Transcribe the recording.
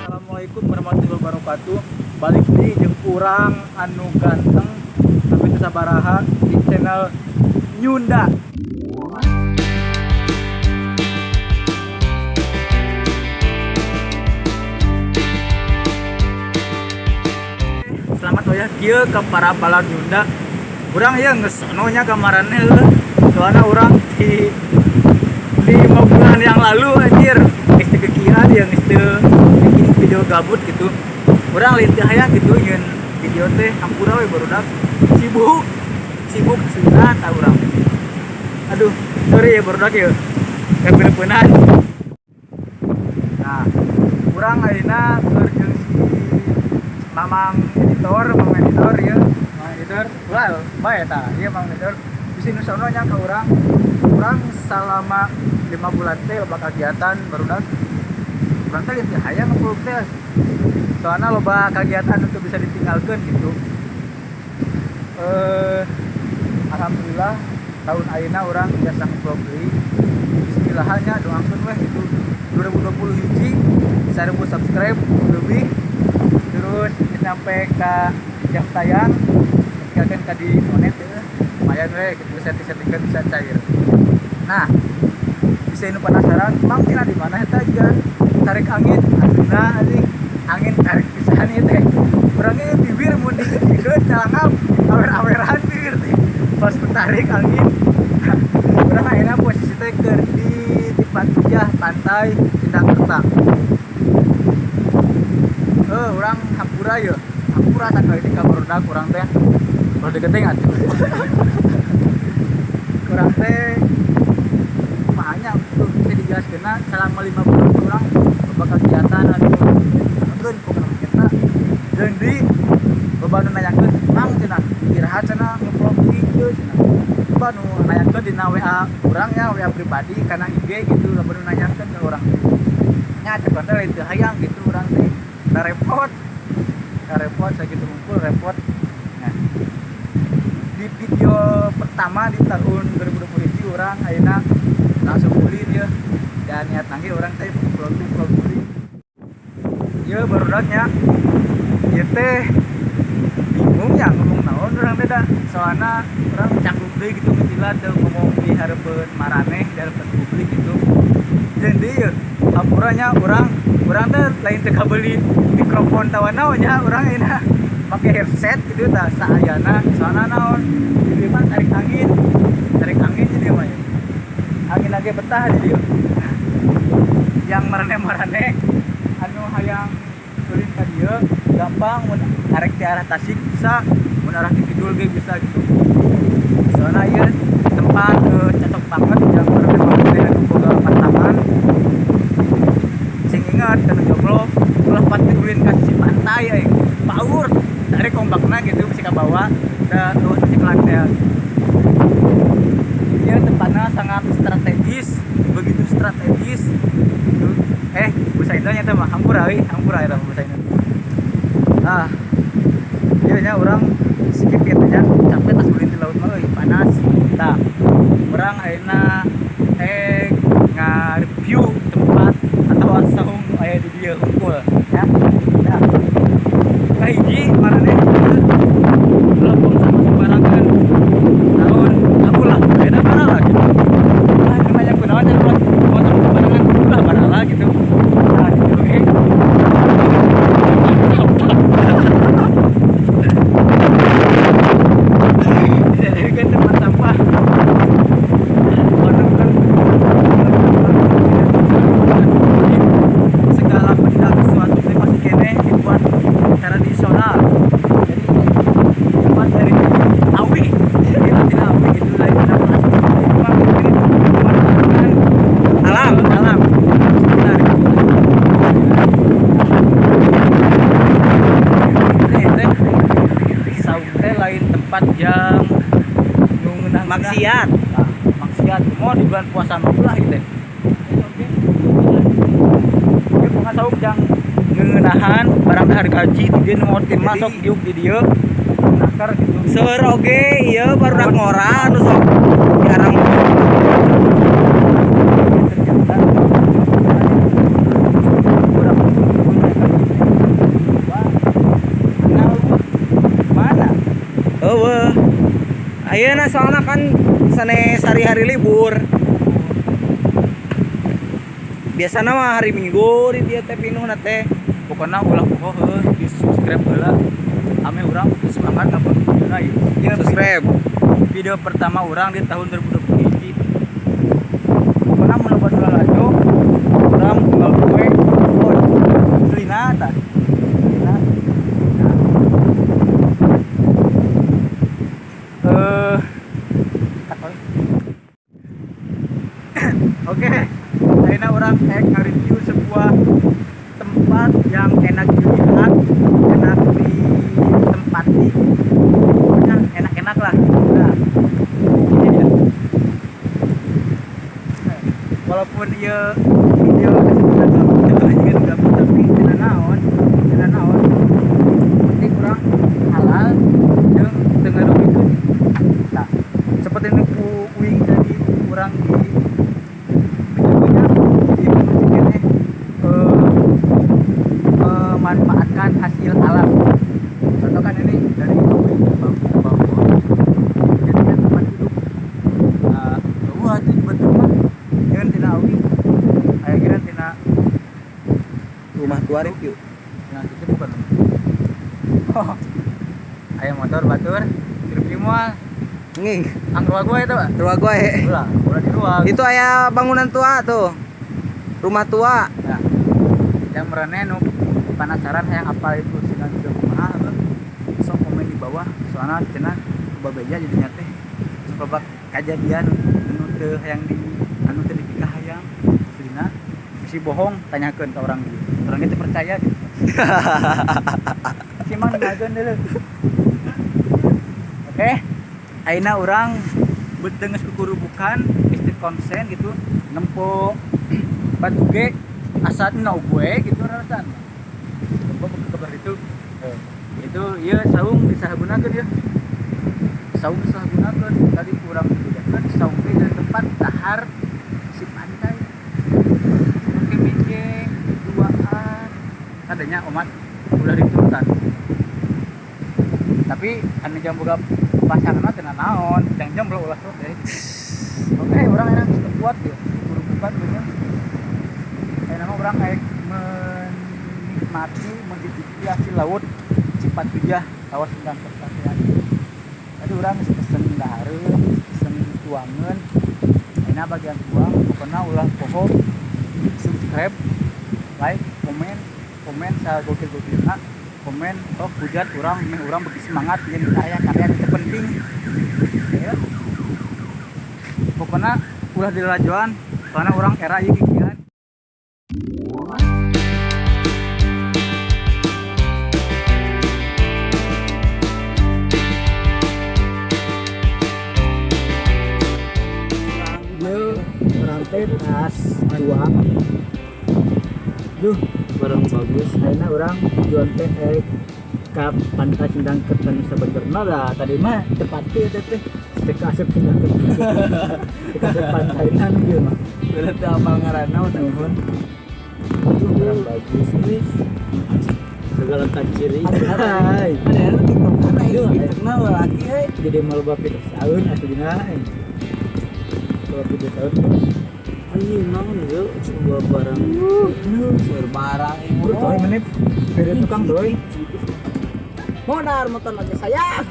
Assalamualaikum warahmatullahi wabarakatuh. Balik deui jeung urang anu ganteng tapi teu sabaraha di channel Nyunda. Selamat ya kieu ke para balad Nyunda. Urang ya geus sono nya kamarannya heuh. Soalna urang di 5 bulan yang lalu, anjir, geus teu kekian ya, geus teu bikin video gabut gitu. Urang lain teu hayang gitu nyeun video teh, hampura we barudak, sibuk sibuk sudah tah urang. Aduh, sorry ya barudak ya, kabeurpeunan. Nah, urang ayeuna keur jeung si Mamang editor, Mamang editor ya, Mamang editor. Ulah bae tah, ieu Mamang editor bisi nu sono nya ka urang. Urang salama 5 bulan teh loba kegiatan barudak. Urang teh teu hayang ngupload teh. Soalnya loba kegiatan untuk bisa ditinggalkan gitu. Alhamdulillah tahun ayeuna urang biasa ngupload deui. Bismillahnya, doakeun weh gitu. 2020 hiji 1000 subscribe lebih, terus sampai ke jam tayang tinggalkan ke di monet ya, lumayan weh gitu, setting-settingkan bisa cair. Nah, bisa ini penasaran mang cenah di mana eta juga tarik angin aslina, anjing, angin tarik pisan ieu teh. Urangnya bibir mun diikeun calangap awer-aweran bibir teh pas tarik angin. Urang ayeuna posisi teh keur di Cipatujah, pantai Sindangkerta. Urang hampura ya, hampura sakali ka barudak. Urang teh kalau deketing atuh urang teh banyak tuh bisa dijelaskeun. Selama 5 bulan urang loba kegiatan anu ditinggalkeun pokona kita jeung di loba nu nanyakeun, "Mang," cenah, "iraha cenah ngevlog ieu?" cenah. Loba nu nanyakeun dina WA urang nya, WA pribadi kana IG gitu. Loba nu nanyakeun ke urang nya, cek teh lain teu hayang gitu, urang teh da repot, da repot sakitu ngumpul repot. Nah, di video pertama di tahun 2020 ini urang ayeuna langsung ulin ya, dan niat lagi urang teh vlog vlog ulin ya barudaknya. Ieu teh bingung ya ngomong naon urang teh da, soalna urang canggung deui gitu ngecilat teu ngomong di hareupeun maraneh, di hareupeun publik gitu. Jadi ya hampuranya, urang urang teh lain teu kabeli mikrofon tawa naon nya, urang ayeuna make headset gitu tah saayana. Soalna naon, di mah tarik angin, tarik angin jadi mah ya. Angin lagi betah di dieu. Yang marane-marane anu hayang ulin ka dieu gampang, mun arek di arah Tasik bisa, mun arah di kidul ge bisa gitu. Soalnya ieu tempat cocok banget yang marane-marane anu boga apartemen. Sing ingat kana jomblo ulah pati ulin ka sisi pantai euy, paur tarik ombakna gitu, bisa kabawa da euweuh ceklan teh. Dia tempatnya sangat strategis, begitu strategis gitu. Bahasa Indonya teh mah hampura euy, hampura eta bahasa Indo. Nah, ieu nya urang skip gitu nya, capek tas ulin di laut mah euy, panas. Tah, urang ayeuna nga-review tempat atau saung nu aya di dieu hungkul ya. Nah, kahiji maraneh ulah buang sampah sembarangan. Naon aku lah beda barala gitu. Ulah nu nanya kunaon cenah, ulah buang sampah sembarangan, ulah barala gitu. Nah, gitu ge. Sampah. Dijadikan tempat sampah. Waduh, kan segala benda sesuatu itu masih kene dibuat tradisional. Maksiat. Nah, maksiat mau di bulan puasa mah ulah gitu teh. Oke, pokoknya saung jang ngeunahan barang dahar gaji di dieu nu tim masuk diuk di dieu nakar gitu. Seueur oge ieu barudak ngora anu sok diarang. Ternyata kurang punya gaji wah nah mana. Eueuh. Ayeuna soalna kan sanes hari-hari libur. Biasana mah hari Minggu di dieu teh pinuhna teh. Pokoknya ulah poho heuh di subscribe heula ame urang semangat ngupload videona ieu. Ieu Subscribe. Video pertama urang di tahun 2021. Pokoknya mun loba nu lalajo urang unggal poe oh selina tah selina. Nah. Katoy. Oke, ayeuna urang kayak nge-review sebuah tempat yang enak dilihat, enak ditempati, pokoknya enak-enak lah. Nah, ini dia. Walaupun ia video sebenarnya gabut, juga gabut, tapi tidak naon, tidak naon. Penting kurang halal, jeung teu ngarugikeun. Nah, seperti nu ku uing tadi kurang di beja-beja, jadi masih keneh memanfaatkan hasil alam. Contoh kan ini dari bambu bambu dijadikan tempat duduk. Nah, wah itu betul mah. Jangan tina awi. Aya kira tina Rumah tua review. Nah, itu bukan. Oh. Aya motor batur, review moal. Nging, Ang ruang gue itu, Pak. ruang gue. Ulah, ulah di ruang. Itu aya bangunan tua tuh. Rumah tua. Nah, yang merene nu penasaran hayang apa itu sina juga kumaha heuh. Sok komen di bawah, soalnya cenah babeja jadinya teh sok loba kajadian anu teu hayang di anu teu dipikahayang aslinya bisi bohong tanyakeun ka orang dieu. Orang teu percaya gitu. Si mang ngageun deuleu. Oke. Ayeuna urang beuteung geus kukurubukan, geus teu konsen gitu, nempo batu ge asa no gue gitu rarasan. Nempo kabar itu. Itu ieu saung disalahgunakeun ya. Saung disalahgunakeun tadi kurang dibedakeun saung teh dari tempat dahar si pantai. Oke minjeng duaan. Adanya omat udah diturutan. Tapi anu jam boga pasangan mah teu naon, jang jomblo ulah sok deh. Oke, urang enak geus teu kuat ya, kurubukan beunyeung. Ayeuna mah urang kayak menikmati, mencicipi hasil laut Cipatujah, laut Sindang Kertasari. Tadi urang geus pesen dahareun, geus pesen tuangeun. Ayeuna bagian tuang, pokona ulah poho subscribe, like, komen, komen sagokil-gokilna, komen oh hujat urang meh urang beuki semangat jeung karya-karya nu penting. Ya. Pokona ulah dilalajoan, soalna urang era ieu kikian. Ieu urang teh tas tuang. Duh, barang bagus. Ayeuna urang tujuan teh ka Pantai Sindang Kerta Nusa Banjarna lah. Tadi mah tepati teh teh. Teh ka asup Sindang Kerta. Teh ka asup pantaina nu ieu mah. Berarti apal ngaranna mah Nuhun. Duh, barang bagus wis. Segala ciri. Hai. Ada yang TikTok kan Duh, TikTokna laki euy. Jadi mau loba video saun aslina. Loba video saun terus. Anjing naon ieu sebuah barang. Seueur barang ieu. Bro, toy menit. Beda tukang doi. Modar motor lagi saya.